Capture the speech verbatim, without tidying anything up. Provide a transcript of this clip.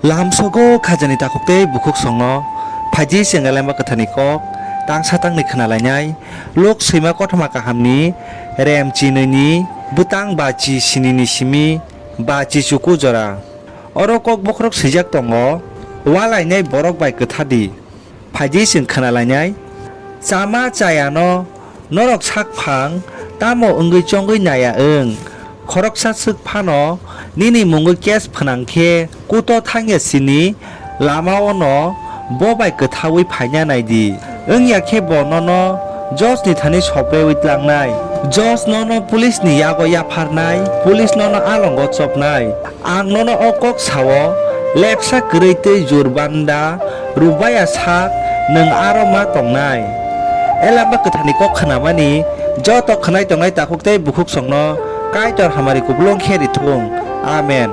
Lamsogo khajani takhuk tei bukhuksongno phaidi chwng Elemba Kwtharni kok tangsa tangni khwnalainai. Luk swima kothoma kahamni rem chinwini bwtang bachi sinini simi bachi chuku jora. Oro kok bokhorok swijak tongo, Walainai borok bai kwtha di. Phaidi chwng khwnalainai. Chama chayano norok sak phang tamo wngwi chongwi naiya wng? Khoroksa swk phano nini mungwi case phnang khe kuto thangya sini lamao no bo bai kwthaui phaina nai di. Wngya khe bo nono judge ni thani sopreui tlangnai. Judge nono police ni yago yapharnai, police nono alongo chopnai. Ang nono o kok sao, lepsa kwrwi tei jur banda rwbaya sak nwng aro ma tongnai. Elamba Kwtharni kok khnamani joto khwnai tongnai takhuk tei bukhuksongno Kaitor hamari kupulung khe rithung. Amen.